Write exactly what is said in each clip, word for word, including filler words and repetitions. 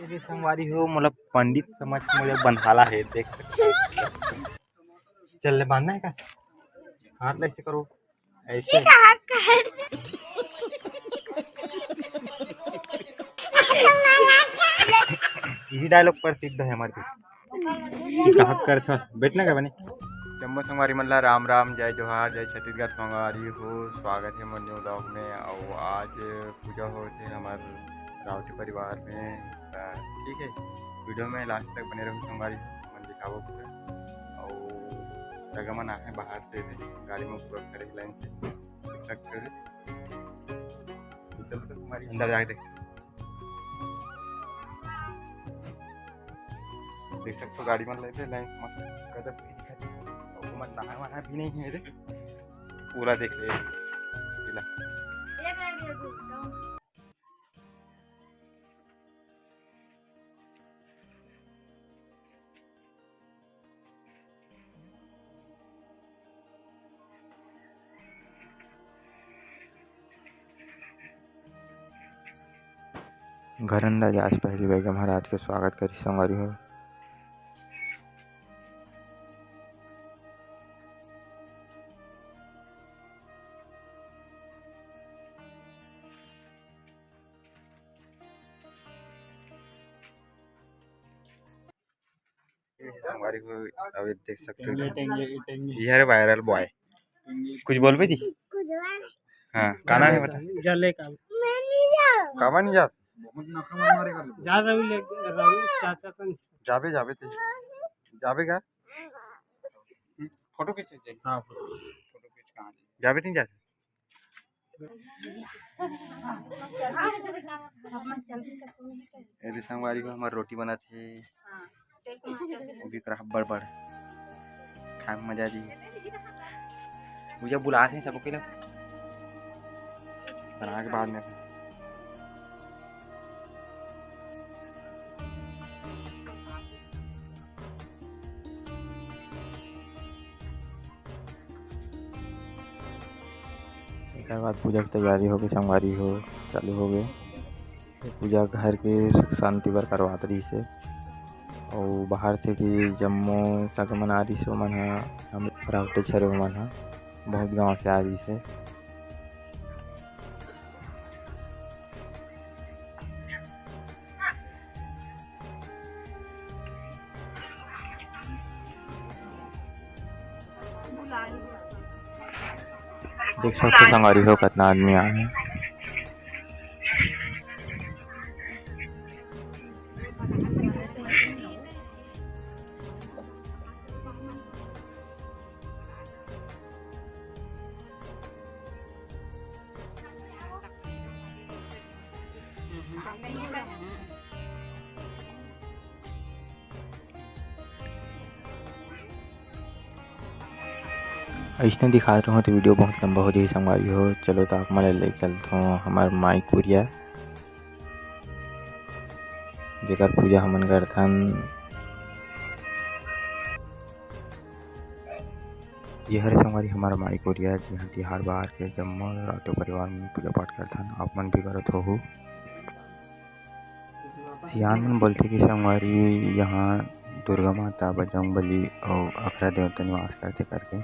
ये संगवारी हो, मोला पंडित समझ के मोला बंधाला है, देख सकते हो। चल ले, बांधना है का? हाथ ले ऐसे करो, ऐसे। यही डायलॉग प्रसिद्ध है हमारे। ठीक है, हक कर था। बैठना का बने? जम्मो संगवारी मन ला राम राम, जय जोहार, जय छत्तीसगढ़। संगवारी हो, स्वागत है मोर न्यू व्लॉग में। और आज पूजा होत हे हमर रावटी परिवार में। त ठीक है, वीडियो में लास्ट तक बने रहू संगवारी हो, मन दिखाबो पूरा। और सगा मन आए हैं बाहर से, गाड़ी में पूरा खड़े लाइन से, देख सकते हो। चलो तो तुम्हारी अंदर जाके देख। देख सकते हो, गाड़ी मन लेते लाइन मस्त गजब की दिखत है। और मत नहाए वहाए भी नहीं है, देख पूरा देख ले। ये ला। घर अंदर जाए से पहले बैगा महाराज के स्वागत करी संगवारी हो। ये संगवारी हो, अभी देख सकते हो। टेंगे, टेंगे, टेंगे। ये हरे वायरल बॉय। कुछ बोलबे जी? कुछ बोल। हाँ, का नाम है बता? जले का। मैं नहीं जाऊँ। काबर नहीं जात? जा रवि ले, रवि चाचा संग। जाबे, जाबे ते। जाबे का? फोटो खींचे जाए। हाँ, फोटो। फोटो खींच कहाँ जाए? जाबे तीन जात। ये दे संगवारी हो, हमर रोटी बनत हे। वो भी करा बड़ बड़। खाए में मजा आ जाई। पूजा बुलात हे सबके ला। बना के बाद में। एकर बाद पूजा के तैयारी होगे, संगवारी हो, चालू होगे। ये पूजा घर के सुख शांति बर करवात रहिस हे। अउ बाहर से भी जम्मो सगा मन आ रहिस हे, ओमन ह, हम राउटे छरे ओमन ह, बहुत गांव से आ रहिस हे। देख सकते हो संगवारी हो, कितना आदमी आए हैं। अइसने दिखात रहूं तो वीडियो बहुत लंबा हो जाही संगवारी हो। चलो तो आप मन ले चलत हूँ हमार माई कुरिया, जेकर पूजा हमन करथन। ये हरे संगवारी हमार माई कुरिया, जिहां तिहार बार के जम्मो रातो परिवार मन पूजा पाठ करथन, आप मन भी करत होहू। सियान मन बोलथे कि संगवारी, यहाँ दुर्गा माता, बजरंग बली अउ अखरा देवता निवास करथे करके।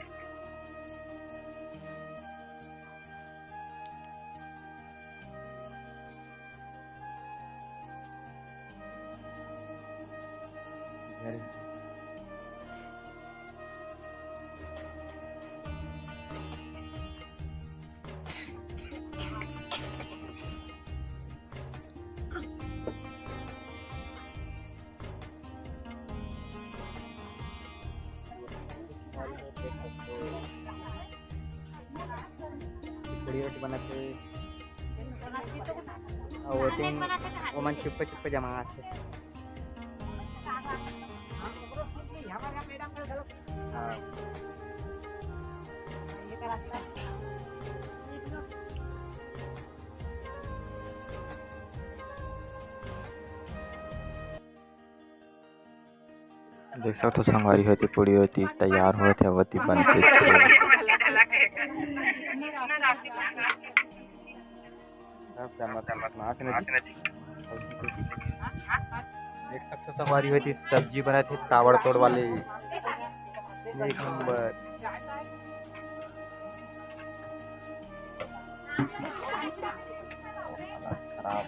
पूड़ी रोटी बनत हे। अउ ओतिन ओमन चुप्पे चुप्पे जमात हे। देख सकथो संगवारी हो, एती पूड़ी होती तैयार होत हे, ओती बनते। देख सकथो संगवारी हो, एती सब्जी बनत हे, ताबड़तोड़ वाले, एक नंबर। खराब।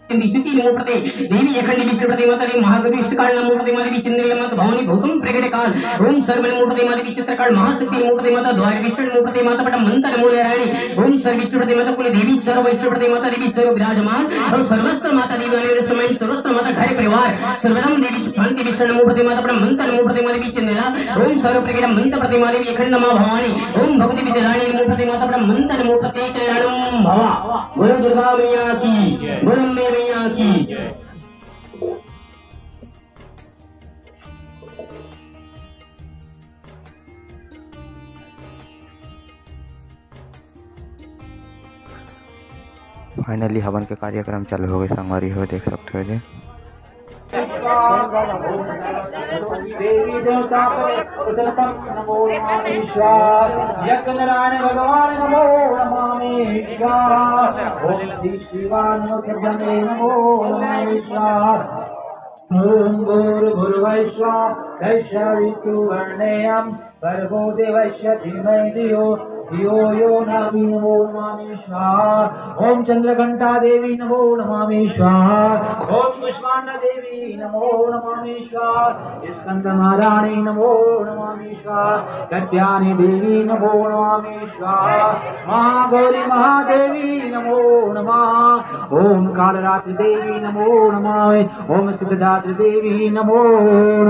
विशुद्धि नमो प्रते देवी अखंड विष्णु प्रति माता रे महागौरी इष्टकाल नमो प्रति माता देवी चंद्र मत भवानी भौतम प्रगट काल ओम सर्व नमो प्रति माता देवी चित्रकाल महाशक्ति नमो प्रति माता द्वार विष्णु नमो प्रति माता पटम मंत्र नमो नारायणी ओम सर्व विष्णु प्रति माता कुल देवी सर्व वैष्णव प्रति माता देवी सर्व विराजमान और सर्वस्त्र माता देवी आने समय सर्वस्त्र माता घर परिवार सर्वदम देवी शांति विष्णु नमो प्रति माता पटम मंत्र नमो प्रति माता देवी चंद्रा ओम सर्व प्रगट मंत्र प्रति माता देवी अखंड माँ भवानी ओम भगवती विद्यारानी नमो प्रति माता पटम मंत्र नमो प्रति कल्याणम भवा। बोलो दुर्गा मैया की, बोलो अम्बे मैया की। Finally हवन के कार्यक्रम चालू हो गए संगवारी हो, देख सकते हो जी। देवी देवता नमो नमामि स्वाहा। यज्ञ नारायण भगवान नमो नमामि स्वाहा। ओम श्री शिवाय नमो नमामि स्वाहा। ओम भूर्भुवः स्वः तस्य वितुर्वरेण्यं भर्गो देवस्य धीमहि धियो धियो यो न नमो नमामि स्वाहा। ओम चंद्रघंटा देवी नमो नमामि स्वाहा। ओम कुष्मांडा देवी नमो नमामि स्वाहा। स्कंद महारानी नमो नमामि स्वाहा। कत्यायनी देवी नमो नमामि स्वाहा। महागौरी महादेवी नमो नमः। ओम कालरात्रि देवी नमो नमामि। ओम सिद्धदात्री देवी नमो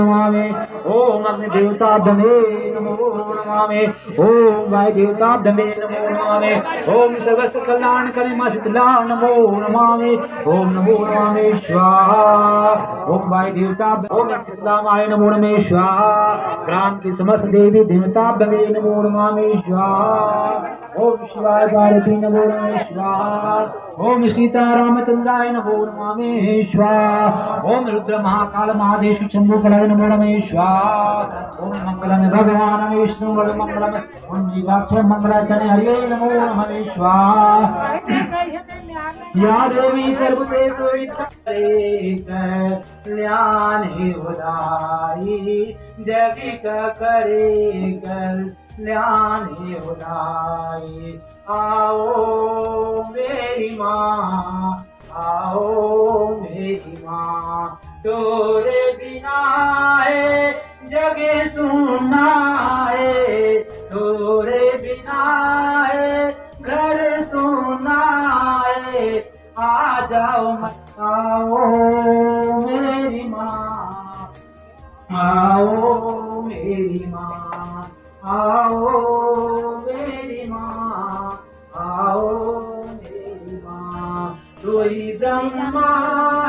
नमामि। ओम अग्नि देवता ब्रह्मे नमो नमामि। ओम वायु देवता ब्रह्मे नमो नमामि। ओम सर्वस्त्र कल्याण करे माँ शीतला नमो नमामि। ओम नमो नमामि स्वाहा। ओम वायु देवता ओम शीतला माय नमो नमामि स्वाहा। ग्राम की समस्त देवी देवता ब्रह्मे नमो नमामि स्वाहा। ओम शिवाय पार्वती नमो नमामि स्वाहा। ओम सीता रामचंद्राय नमो नमामि स्वाहा। ओम रुद्र महाकाल महादेव शंभु कलाय नमो नमामि स्वाहा। ओम मंगलम भगवान विष्णु मंगलम ओम जीवाक्षर मंगलाचरण हरिये नमो नमामि स्वाहा। या देवी सर्वभूतेषु कल्याण हे उदारी जग का करे कल्याण। कल्याणी हो जाए। आओ मेरी माँ, आओ मेरी माँ, तोरे बिना है जग सुना है, तोरे बिना है घर सुना है। आ जाओ, आओ मेरी माँ, आओ मेरी माँ, आओ मेरी माँ, आओ मेरी माँ। तू ही ब्रह्मा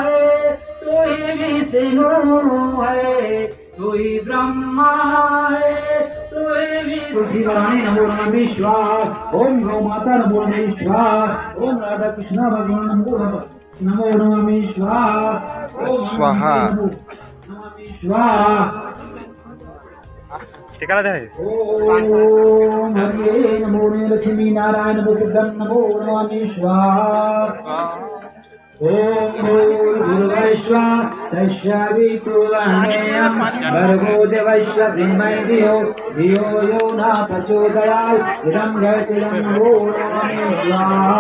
है, तू ही विष्णु है, तू ही ब्रह्मा है, तू ही विष्णु। तुलसी रानी नमो नमः स्वाहा। ओम गौ माता नमो नमः स्वाहा। ओम राधा कृष्णा भगवान नमो नमः। नमो नमामि स्वाहा। ओम स्वाहा। नमो नमामि स्वाहा। टीका लगा दे। ओम हरिये नमो ने लक्ष्मी नारायण बुद्धम नमो नमामि स्वाहा। ओम भूर्भुवः स्वः तस्यावितुर्वरेण्यं भर्गो देवस्य धीमहि धियो यो न प्रचोदयात्। इदं जगदिदं नमो नमामि स्वाहा।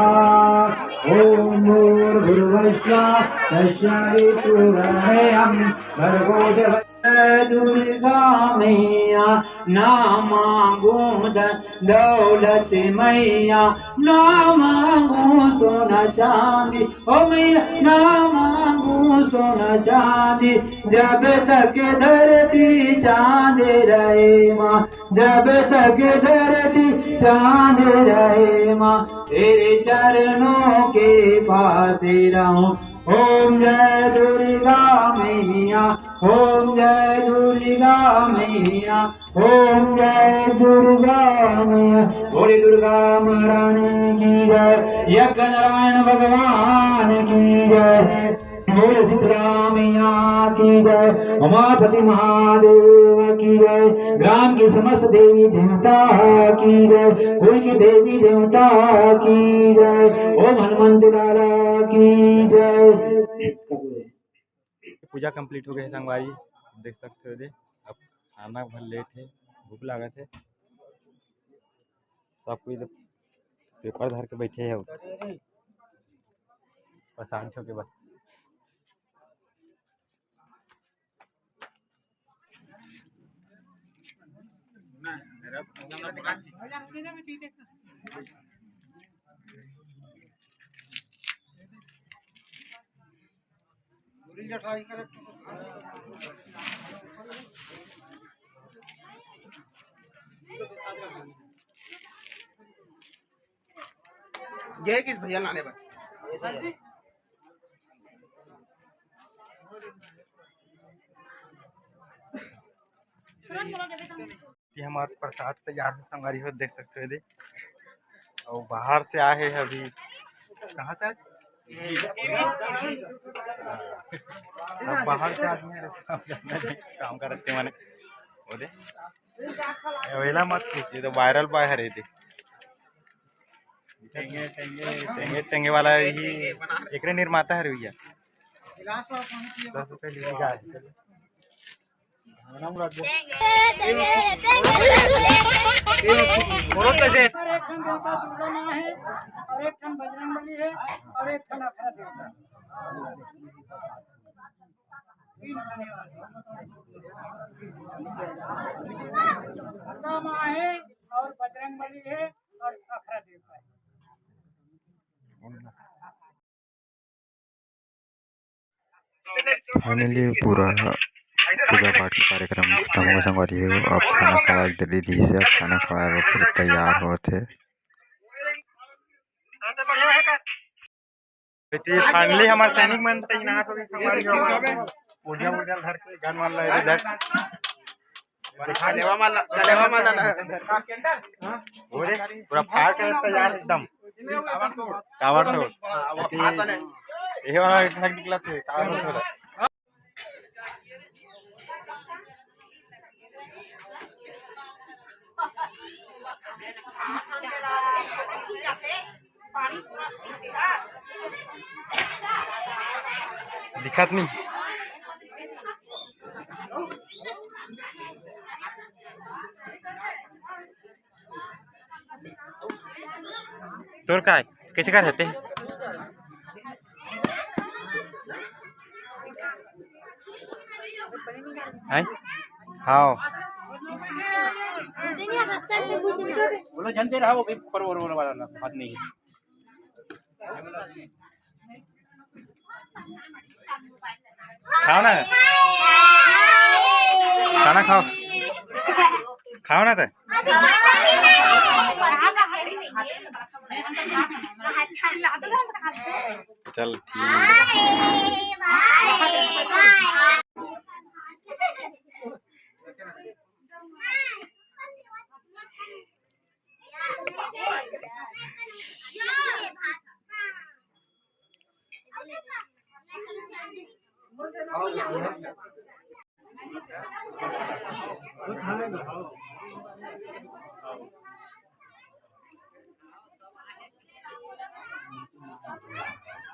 ओम भूर्भुवः स्वः तस्यावितुर्वरेण्यं भर्गो देव। दुर्गा मैया ना मांगू धन दौलत मैया, ना मांगू सोना चांदी, ओ मैया ना मांगू सोना चांदी। जब तक धरती चांद रहे माँ, जब तक धरती चांद रहे माँ, तेरे चरणों के पास रहूं। ओम जय दुर्गा मैया, ओम जय दुर्गा मैया, ओम जय दुर्गा मैया। बोले दुर्गा महारानी की जय, यज्ञ नारायण भगवान की जय। बोले शीतला मैया की जय, उमापति महादेव की जय, ग्राम की समस्त देवी देवता की जय, कुल की देवी देवता की जय। ओम हनुमंत लाला की जय। पूजा कंप्लीट हो गए हे संगवारी, देख सकते हो दे। अब खाना भर लेट है, भूख लागत है। सब कोई तो पेपर धर के बैठे है, प्रसाद छो के बाद। ये किस भैया लाने पर? ये हमार प्रसाद तैयार है संगवारी हो, देख सकते हो दे। और बाहर से आए हैं अभी, कहाँ से आए? अब बाहर से आदमी है, काम करते माने वो दे। वेला मत खींचिए, तो वायरल बॉय हरे दे। टेंगे टेंगे टेंगे टेंगे वाला ही एकरे निर्माता है भैया। दस रुपए लीजिएगा। और एक ठन देवता दुर्गा माँ है, और एक ठन बजरंग बली है, और एक ठन अखरा देवता। तीन ठन है। दुर्गा माँ है और बजरंग बली है और अखरा देवता है। फाइनली पूरा पूजा पाठ के कार्यक्रम खतम हो गए संगवारी हो। अब खाना खवाए के दे दी से, अब खाना खवाए बर पूरा तैयार होत हे। फाइनली हमार सैनिक मन तैनात हो गए संगवारी हो। पूजा वूजा धर के गन मान ला इधर। चलेवा माला, चलेवा माला ना। ओरे, पूरा फाड़ के तैयार एकदम। कावड़ तो। हाँ, वो फाड़ तो ले। ये वाला एक ठक निकला थे, कावड़ तो। दिखत नहीं। तोर काय? कइसे करथे? हैं? हाव। बोलो, झन दे रहा वो भी पर, वो, वो वाला ना, बात नहीं। खाओ ना, खाना खाओ, खाओ ना तो। चल ठीक है।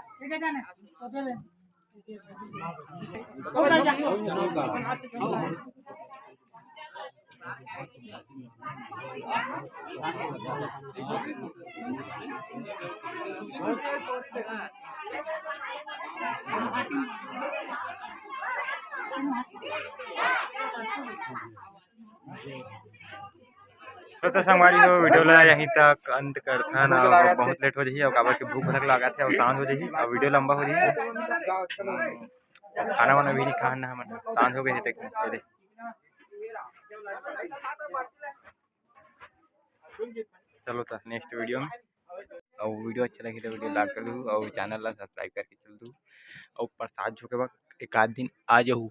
तो, तो संगवारी हो, video ला यहीं तक अंत करथन। अब बहुत late हो जाही, अब काबर के भूख भड़क लागत हे, अब सांझ हो जाही, अब video लंबा हो जाही। अब खाना वाना भी नहीं खान ना हमन, सांझ हो गए हे। देख, ये देख। चलो तो next video में, अउ video अच्छा लगी तो video like कर दू, अउ channel ला subscribe करके चल दू, अउ प्रसाद झोंके बर एक आध दिन आ जाहू।